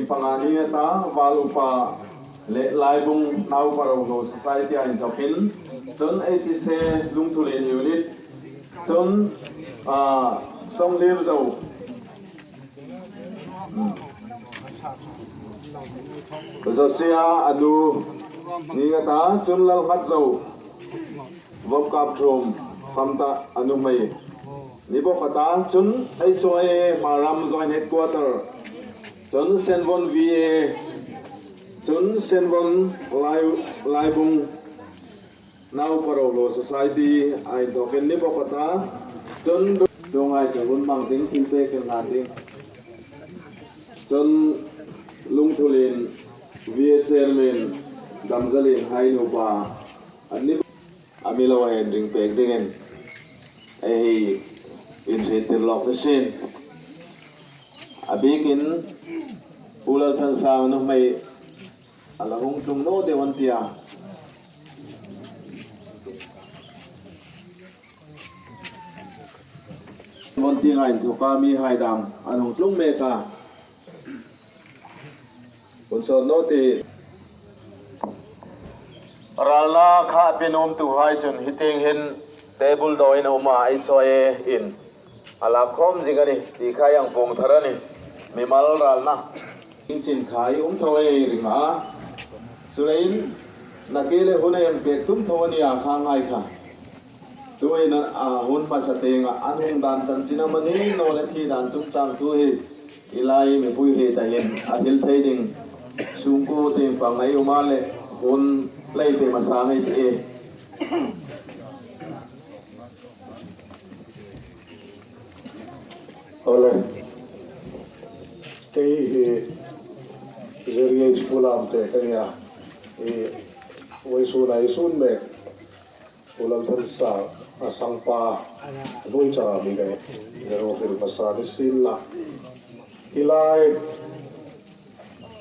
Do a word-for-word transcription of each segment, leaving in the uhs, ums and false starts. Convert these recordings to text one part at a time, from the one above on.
Panga ni a ta, Val Upa le Laibung Naupa Rohlu Society a inthawkin, chun H S A Lungthulien Unit, chun, ah, Songlir Zo, Zosia a nu ni a ta, chun Lalngat Zo, Vawp Kap Thum, Famta a nuhmei ni bawk a ta, chun H O A Hmaram Joint Headquarter, chun Senvon V A, chun Senvon Lai, Laibung Naupa Rohlu Society a inthawkin ni bawk a ta, chun tu ngai chu hun hmang ding, thil pek inhlan ding. Chun Lungthulien V A Chairman Damzalien hai nupa an ni, a mi lo hang ring pek dingin ei inhriettir lawk ni sien. A bikin Pu Lalthansang nuhmei a la hung tlung naw deu an tia. Mon ti ngai inthawka mihai dam an hung tlung mek a. Hun sawt naw ti. Ralna kha a pe nuomtuhai chun hi tieng hin table dawin a um a, H O A in a lak khawm zing a nih ti kha ei hang puong thar a nih. Mimal ralna in chin kha ei um tho ei ring a. Chuleiin nakie le hun ei hang pek tum tho a nih a, kha ngai kha. Tuhin a, a hun hmasa tienga an hung dan chanchin amanih naw le thi dan chungchang thu hi i lai mipui hi ta hin a thil thei ding sungkuo tieng pang ei um a le hun lei pe hmasa ei tih. Ole. Kei hi Zeriais Pulamte ka nia. I, vawisun a i sun mek Pu Lalthansang a sangpa hnuoi changa mi ka nih. Zero fil hmasa ni sien la. Hi lai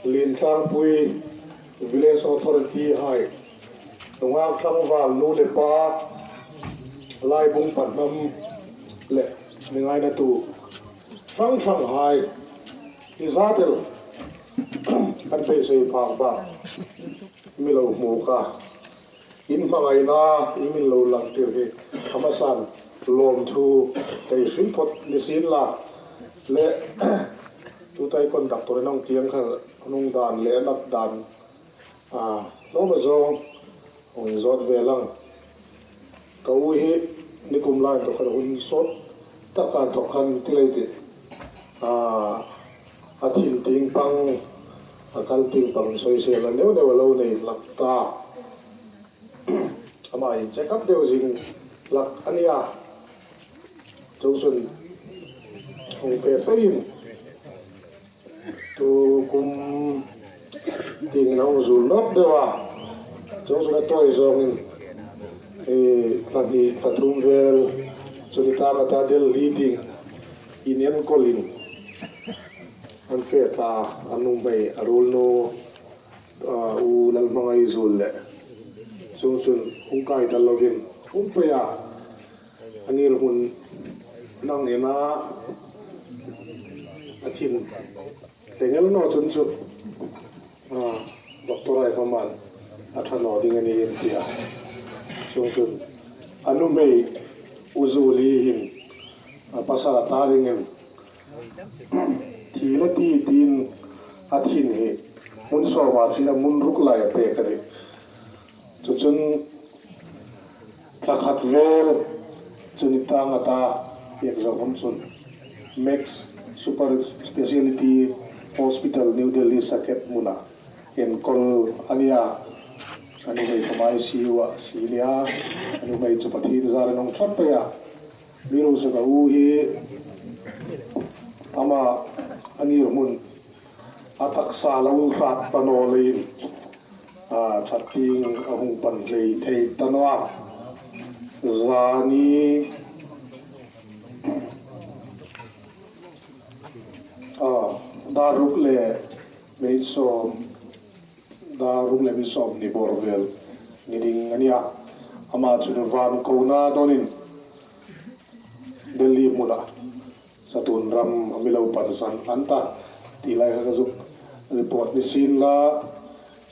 Lientlangpui Village Authority hai, nunghak tlangval nu le pa, Laibung Pahnam le mi ngainatu hrang hrang hai, i zat el kan beisei phak bak mi lo hmu kha. In hmangaina, in min lo langtir hi a hmasan lawmthu ka hril phawt ni sien la. Le, tuta i conductor in hung tieng kha, hung dan le a nat dan, a, hlawm a zawng hung zawt ve lang. Ka u hi nikum lai inthawk khan hun sawt tak inthawk khan ti lei ti. A, a thin tieng pang, a kal tieng pang sawisel a neu neu a lo nei hlak ta. Ama hin check up deu zing hlak a nia. Chuongchun hung fe feiin tu kum tieng a hung zul nawk deu a. Chuongchun a tawi zawngin, eh, thla hni thla thum vel chu ni ta ka ta, Delhi tieng in enkawlin an fe ta, a nuhmei a ruolnu, a, U Lalhmangaizul le. Chuongchun hung kai ta lovin hung pei a. A ngirhmun nang ena a thin tengel naw chun chu, a, doctor-hai khawmin a ṭha naw ding a nih an tia. Chuongchun a nuhmei U Zuli hin, a, pasal a ta dingin thi le ti tiin a thin hi hmun sawma ṭhin a, hmun ruk lai a pek a nih. Chu chun thla khat vel chu ni ta a ta, pek zo hun chun Max Super Speciality Hospital, New Delhi, Saket hmuna enkawl a nia. A nuhmei khawm I C U-a sie a nia. A nuhmei chu Pathien zarin a hung ṭhat pei a. Amiruokchu ka u hi ama a ngirhmun a taksa lo hrat ta naw leiin, a, ṭhat tieng a hung pan hlei thei ta naw a. Zani, a, dar ruk le minit sawm, dar ruk le minit sawmhni bawr vel ni ding a nia. Ama chun van kona dawnin Delhi hmuna chatuon ram a mi lo pansan an ta ti lai kha ka zuk Report ni sien la,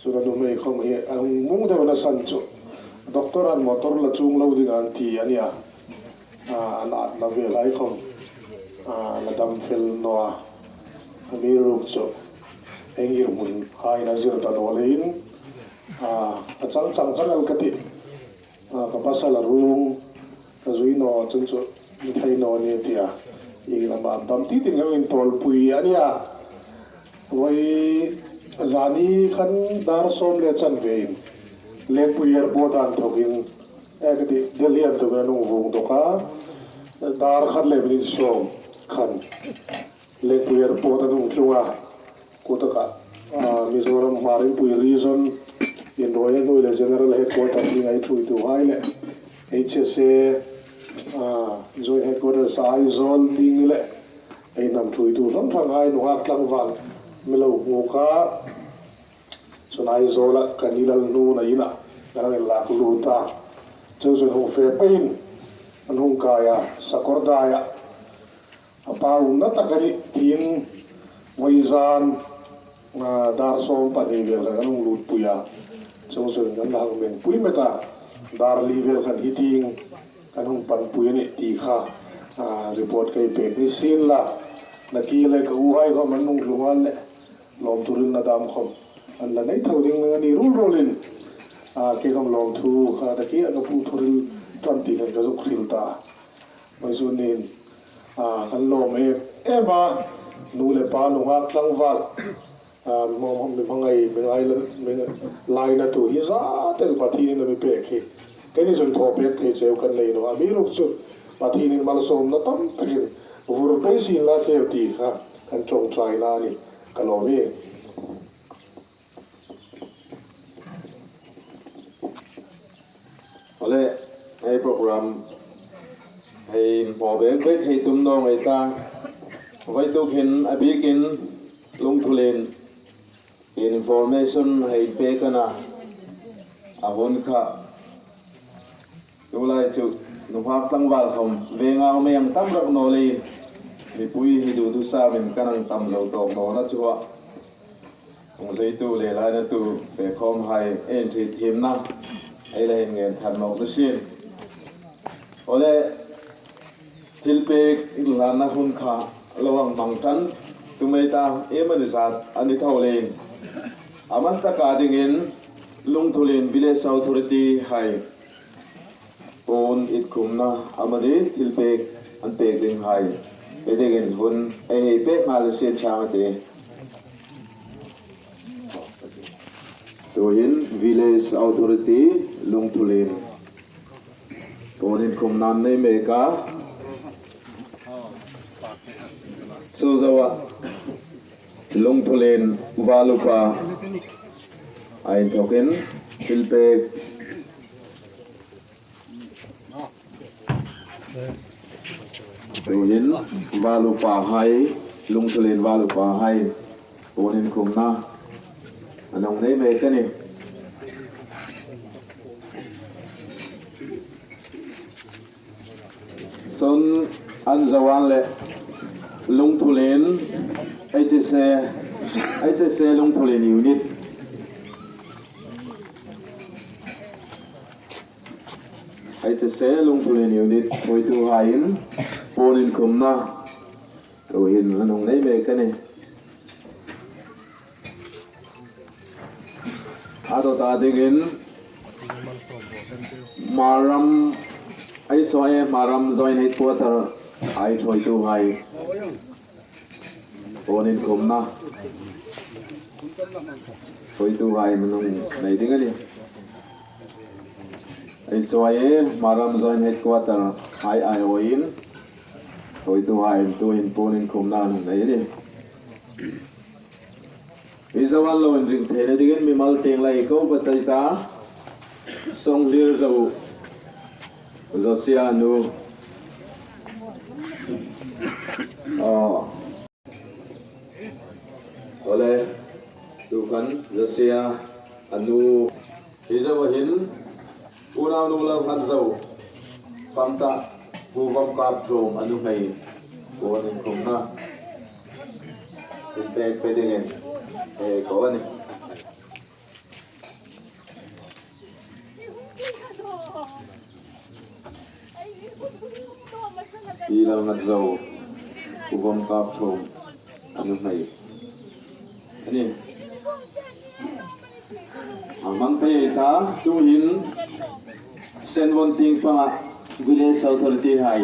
chun a nuhmei khawm hi an mung deu nasan chu. Doctor-an motor la chuong lo ding an ti a nih a. A, an atna vel hai khawm, a, la dam fel naw a. Amiruokchu, eng ngirhmun hai na zir ta naw leiin, a, a chang chang chang el ka tih. A, ka pasal a ruong, ka zui naw chun chu, mi thei naw ni tia. Ieng am dam ti ti ngei intawlpui a nih a. Voi zani khan dar sawm le chanvein, Lengpui Airport-a inthokin, e, ka ti, Delhi-a inthokin an hung vuong dawk a. Dar khat le minute sawm khan Lengpui Airport an hung tlung a. Kutaka, a, Mizoram Hmar Inpui Region, inruoia hnuoi le General Headquarters dinga ei ṭhuoituhai le H S A, a, Joint Headquarters Aizawl ding le ei hnam ṭhuoitu hrang hrang hai nunghak tlangval mi lo hmu kha. Chun Aizawla kan i lal hnu na ina kan inlak lut a. Chu chu hung fe peiin an hung kai a, sakawr daia. A pa umna tak a nih tiin voi zan, a, dar sawm pahni vel khan kan hung lutpui a. Chu chu kan la hang menpui met a. Dar li vel khan hi tieng kan hung panpui a nih ti kha, a, report ka pek ni sien la. Nakie le ka uhai khawm an hung tlung a le. Lawmthu hrilna dam khawm an la nei tho ding a ni ruol ruolin, a, kei khawm lawmthu kha nakie ka pu Thuril ṭan ti khan ka zuk hril ta. Vawisun nin, a, kan lawm em em a, nu le pa nunghak tlangval, a, mi hmangai, mi ngai la, mi lainatu hi zat el Pathienin a mi pek hi. Keini chun thaw pek thei cheu kan nei naw a, amiruokchu Pathienin malsawmna tam takin vur pei sien la cheu ti kha kan ṭawngṭaina a nih. Ka lawm e. Awle, hei program hei inhmaw bek bek hei tum naw ngei ta. Vawituk hin a bikin Lungthulien information hei pek a na. A hun kha tulai chu nunghak tlangval khawm venga um ei ang tam rak naw leiin mipui hi dudu samin kan ang tam zo tawk naw na chu a. Hung zeitu le lainatu pek khawmhai ei hriet thiemna ei la inngen thar nawk ni sien. Awle, thilpek inhlanna hun kha lo ang hmang ṭan tum ei ta, iem a ni zat a ni tho leiin. A hmasa taka dingin Lungthulien Village Authority hai puon inkhumna amanih thilpek an pek dinghai pe dingin hun ei hei pek nghal a sien ṭhang a tih. Tuhin Village Authority Lungthulien puon inkhumna an nei mek a. Chu zoa Lungthulien Valupa a inthokin thilpek Tuhin Valupa hai, Lungthulien Valupa hai puon inkhumna an hung nei mek a nih. Chun an zoan le Lungthulien H S A, H S A Lungthulien unit. H S A Lungthulien unit ṭhuoituhaiin puon inkhumna tuhin an hung nei mek a nih. A dawta dingin Hmar ram, H S A Hmar ram Joint Headquarter hai ṭhuoituhai puon inkhumna ṭhuoituhai an hung nei ding a nih. H S A Hmar ram Joint Headquarter hai aiawin ṭhuoituhai tuhin puon inkhumna an hung nei a nih. Hi zoa lo inring theina dingin mimal tieng lai ko ka chei ta. Songlir zo, Josia nu. Aw. Awle, tu khan Josia a nu. Hi zoa hin unau nu lo khan zo. Pamta, pu Vamkap Thum a nuhmei puon inkhumna thilpek pe dingin E, ko a nih. Hi Lalngatzo, Pu Vawmkapthawm a nuhmei a nih. A hmang pei ta, tuhin Senvon tieng panga Village Authority hai.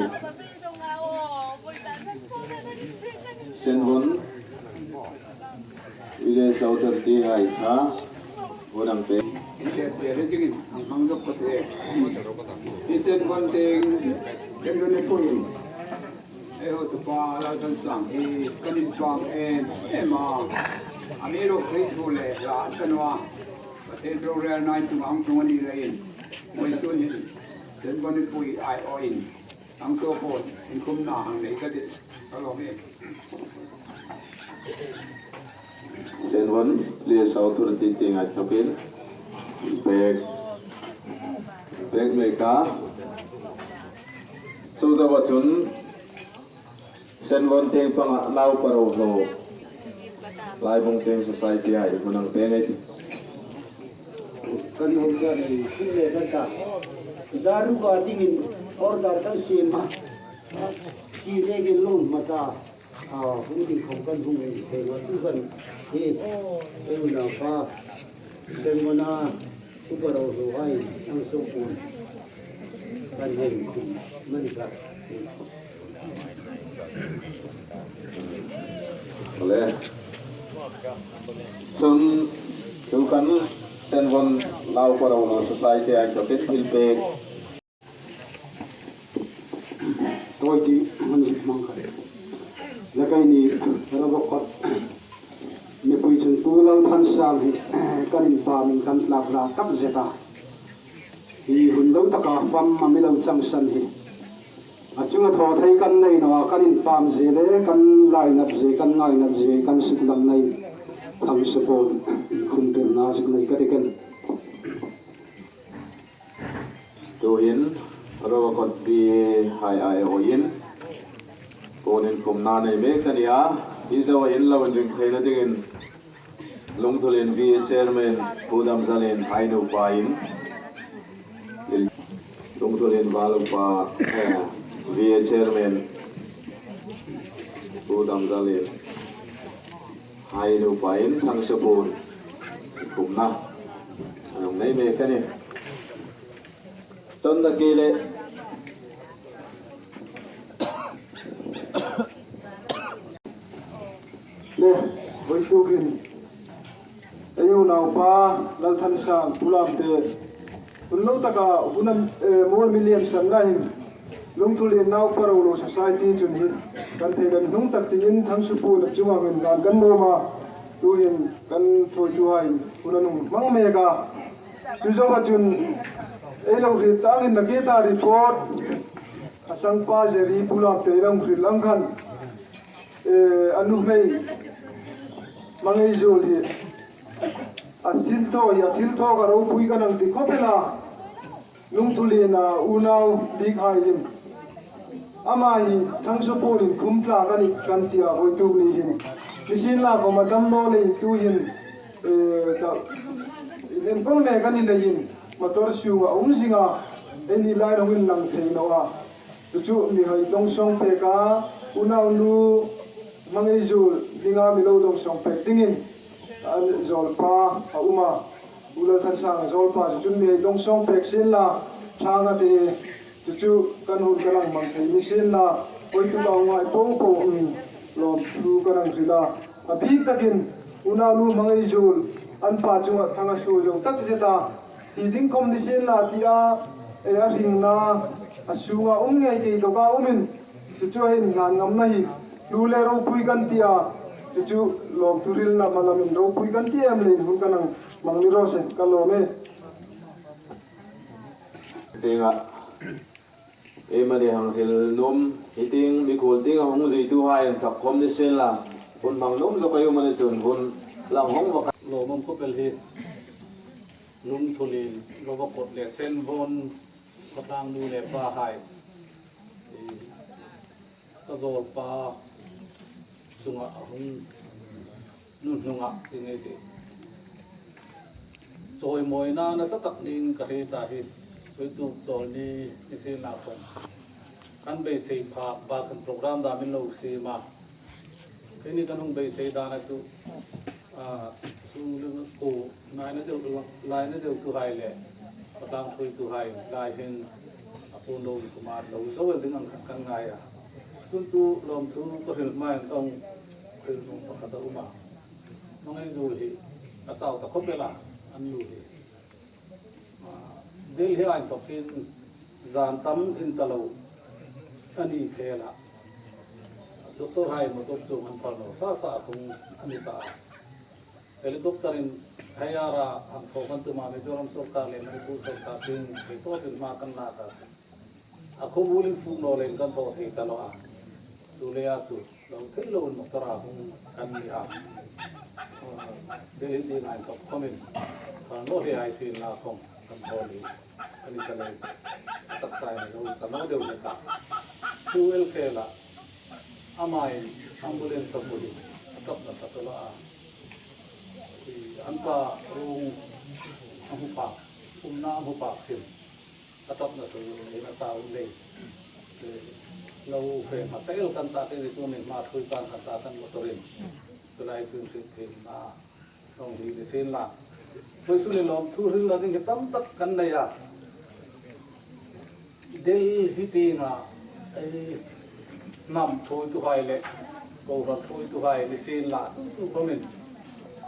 Senvon Village Authority hai kha, hun ang pei. Hi Senvon tieng, Senvon tieng. Ei ho tu pa Lalthansang hi kan inpâm em em a. Amiruokchu le la kan wa. Pathien rorêlna inchung ang tung a ni leiin. Vawisun hin Senvon pui aiawin, ang tu po inkhumna hang nei ka ti. Ka lawm e. Senvon Village Authority tienga thawkin pek, pek mek a. Chu zoa chun Senvon tieng panga naupa ro hlo, Laibung Tieng Society hai hun ang pei ngei. Kan hung kan ei, thil le kan ta. Zaruka dingin order kan siem a. Chi le gen lung ma ta. A, hung ding khom kan hung ei thei naw tu kan. Hi, ei unaupa Senvona upa ro hlo hai, ang sung pun. Kan hei, man ka. Ole. Chun, tu kan Senvon Naupa Ro Hlo Society hai thawkin thil pek. Tawi ti man hmang kha. Lekai ni, raba kawt. Mipui chun Pu Lalthansang hi, kan inpâmin kan tlâk hlak tak zet a. Hi hun lo taka fam a mi lo changsan hi. A chunga thaw thei kan nei naw a, kan inpâm zie le, kan lainat zie, kan ngainat zie, kan suklang nei. Thangsapuon, hun tirna suk nei ka ti kha. Tuhin, raba kawt B A hai aiawin, puon inkhumna nei mek ka ni a, hi zoa hin lo inring theina dingin, Lungthulien V A Chairman Pu Damzalien hai nupain, Lungthulien Valupa, eh, V A Chairman Pu Damzalien hai nupain thangsapuon inkhumna a nei mek ka ni. Chun nakie le. Le, vawituk hin. Ei unaupa, Lalthansang, Pu Lamte. Hun lo taka, hun am, eh, mual mi liemsan lai hin. Lungthulien Naupa Ro Hlo Society chun hi. Kan thei dan hnung tak tiin thangsapuon a chunga hin kan kan nuom a. Tuhin kan thawituhai hun an hung hmang mek a. Chu zoa chun, ei lo hriet tangin nakie ta report, a sangpa Jerry Pu Lamte ei lo hril ang khan, eh, a nuhmei Mangeizuol hi, a thilthaw hi, a thilthaw kha ropui kan ang ti khawp el a, Lungthuliena unau bik hai hin. Ama hi thangsapuon inkhum tlâk a nih kan ti a, vawituk ni hin. Nisienla khawm a dam naw leiin tuhin, eh, ta, en kawng mek a ni leiin, motor sunga um zing a, eini lai hung inlang thei naw a. Chu chu mi hai dawngsawng pek a, unaunu Mangeizuol dinga mi lo dawngsawng pek dingin, an zawlpa a um a. U Lalthansanga zawlpa chu chun mi hai dawngsawng pek sienla, ṭhang a ti. Chu chu kan hun kan ang hmang thei ni sienla, vawituk a ngai po po, um, lawmthu kan ang hril a. A bik takin, unaunu Mangeizuol, an pa chunga thang a suo zo tak zet a. Ti ding khawm ni sienla tia, e, a hringna, a sunga um ngei thei tawka umin. Chu chu a inhlan ngamna hi, hlu le ropui kan ti a. Chu chu lawmthu hrilna malamin ropui kan ti em leiin hun kan ang hmang ni raw se, ka lawm e. Tienga, eimani hang hril nuom, hi tieng mikhuol tienga hung zuituhai an thak khawm ni sienla, hun hmang nuom zawk ei um a ni chun hun lang hawng vak a. Lawmum khawp el hi, Lungthulien, Rovakawt le Senvon, khawtlang nu le pahai. Ka zawlpa chunga a hung Nun hnunga ti ngei ti. Chawimawina nasa tak niin ka hriet a hi, tuituk Chawlni ni sienla khawm, kan beisei phak bak khan program dam in lo siem a. Keini kan hung beisei dan a chu, a, chu le ko, laina deu, laina deutuhai le khawtlang thuoituhai lai hin a puon lo kuomah lo zo el ding ang khan kan ngai a. Chun chu lawmthu ka hril hmain ka hung hril nuom pakhat a um a. Hmangai zu hi a chau ta khawp el a, an nu hi. A, Delhi a inthawkin zan tam in ta lo a ni khel a. Doctor hai motor chuong an phal naw sa sa a khung a ni ta a. Helicopter-in Haiara hang thaw kan tum a, Mizoram sawrkar le Manipur sawrkar tin thei tawpin hma kan lak a. A khawbul in fuk naw leiin kan thaw thei ta naw a. Chu leia chu lo thei loin motor-a hung kan ni a. Delhi tieng a inthawk khawmin kan lo hei hai sienla khawm kan thaw ni a ni ta lei. A taksa in lo ta naw deu hlek a. Chu el khel a, amain ambulance a bul hi a tawpna tak a la a. An pa ruong a hmu phak, umna a hmu phak hin a tawpna chu in a ta um lei. Lo fe hma ta el kan ta, keini chu ni hma thui kan kan ta kan motor-in. Tulai chu hriet theina hung hi ni sienla. Vawisun ni lawmthu hrilna ding hi tam tak kan nei a. Delhi tienga ei hnam thuoituhai le kohran thuoituhai ni sienla, tu tu khawmin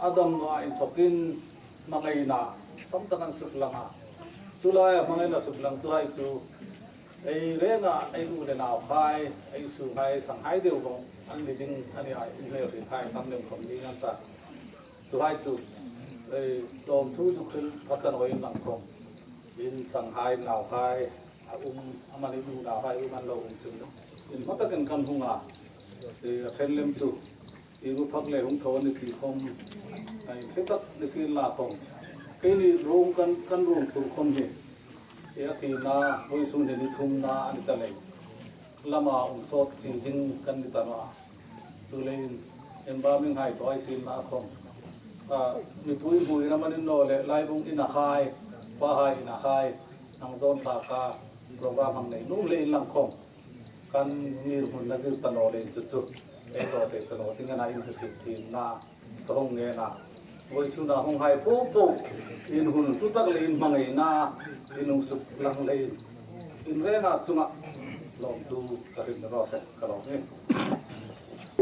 a dam naw a inthawkin hmangaina tam tak an suklang a. Chu laia hmangaina suklangtuhai chu ei renga ei u le nauhai, ei sunghai, sanghai deu vawng an ni ding a ni a, inhriet hai tam lem khawm ding an ta. Chuhai chu, ei, lawmthu chu hril pha ta naw inla khawm, in sanghai, nauhai a um, amanih nu nauhai um an lo um chun, inhma takin kan hung a. Ei, a ṭhen lem chu, ei, bu phak le hung thaw ni ti khawm, ei, hre tak ni sienla khawm, keini ruong kan, kan ruong tur khawm hi, ei, a tina, vawisun hi ni thumna a ni ta lei. Lama um sawt chi ding kan ni ta naw a. Chuleiin embalming hai thaw hai sienla khawm, a, mipui hmu ina manin naw le, laibung ina hai, pahai ina hai, hang dawn thlak a, program hang nei nuom leiin lang khawm, kan ngirhmunna zir ta naw leiin chu chu ei thaw thei ta naw ding a na, in hriet thiemna ka hung ngen a. Vawisuna hung hai po po, in hun hlu tak le in hmangaina, in hung suklang leiin, in renga chunga lawmthu ka hril naw se ka lawm e.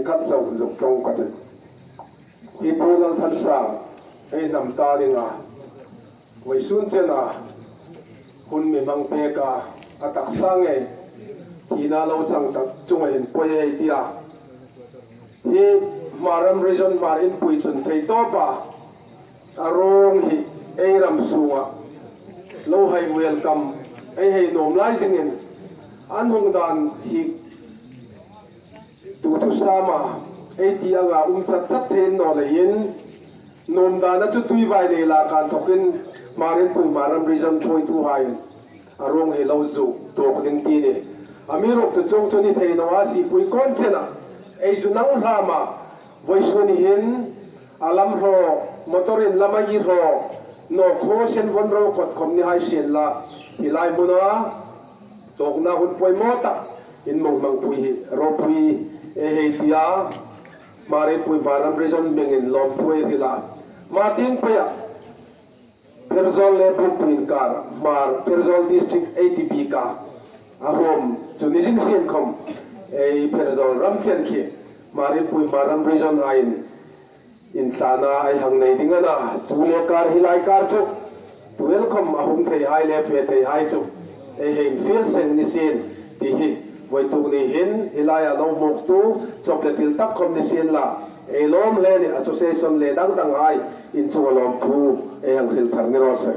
Khat chau zuk ṭawng ka ti. Hi Pu Lalthansang, ei hnam ta dinga vawisun chena hun mi hmang pek a, a taksa ngei thina lo chang tak chunga hin poi ei tia. Hi Hmar Ram Region Hmar Inpui chun thei tawpa a ruong hi ei ram sunga lo hai welcome ei hei nuom lai zingin, an hung dan hi tu thusama ei ti anga um chat chat thei naw leiin, nuom dana chu Tuivai lei laka inthawkin Hmar Inpui Hmar Ram Region thuoituhai a ruong hi lo zuk tuok ding ti ni. Amiruokchu chuong chu ni thei naw a, Sipui kawn chena ei zu nang hlama, vawisun hin a lam hraw, motor-in lam a i hraw, naw khaw sen von ro kawt khawm ni hai sienla, hi lai hmuna tuokna hun poimaw tak in hmang hmangpui hi ropui ei hei tia, Hmar Inpui Hmar Ram Region hmingin lawmthu ei hril a. Hma tieng peia Pherzawl le Bungpui inkar, Hmar Pherzawl District ei ti bik a, a huom chu ni zing sien khawm, ei Pherzawl ram chen khi Hmar Inpui Hmar Ram Region haiin inthlana ei hang nei ding a na, chu le kar hi lai kar chu tu el khawm a hung thei hai le fe thei hai chu ei hei fiel seng ni sien ti hi vawituk ni hin hi laia lo hmutu chawp le chil tak khawm ni sienla, ei lawm le ni association le dang dang hai in chunga lawmthu ei hang hril thar ni raw se.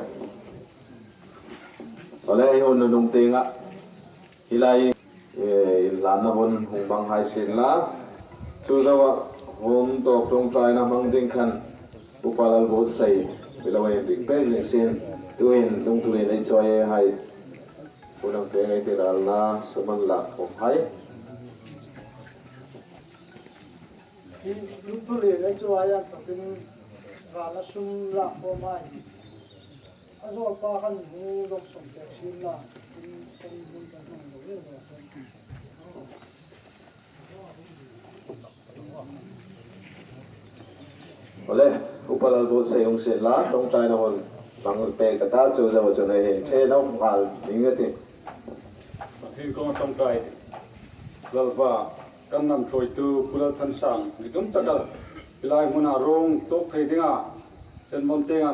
Awle, ei hun nunung tienga hi lai, eh, inhlanna hun hung hmang hai sienla. Chu zoa hun tawk ṭawngṭaina hmang ding khan Upa Lalbuotsai mi lo inring pek ding sien. Tuhin lungthuin ei chawi hai, hun ang pek ei ti ralna suman lak khawm hai. Lungpui le le chu a yan takin ral a sum lak khawm a hi. A zawlpa khan hmu zawk sawm pek sin la, in sen hmun kan hmang lo le le. Awle, Upa Lalbulsei hung sien la, ṭawngṭaina hun hmang pek ka ta chu zo chu nei hin, ṭhe nawk nghal ding a tih. Pathien kawng ṭawngṭai. Lalpa, kan hnam ṭhuoitu Pu Lalthansang, ni tum taka hi lai hmuna ruong tuok thei dinga, sen mawm tienga.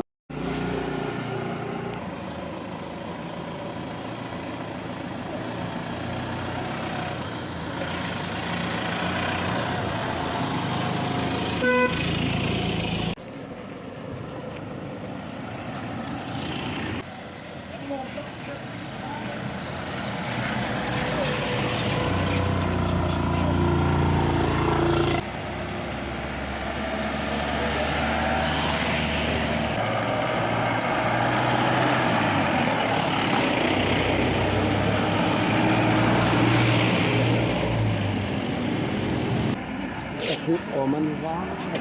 Traffic awm a ni vang.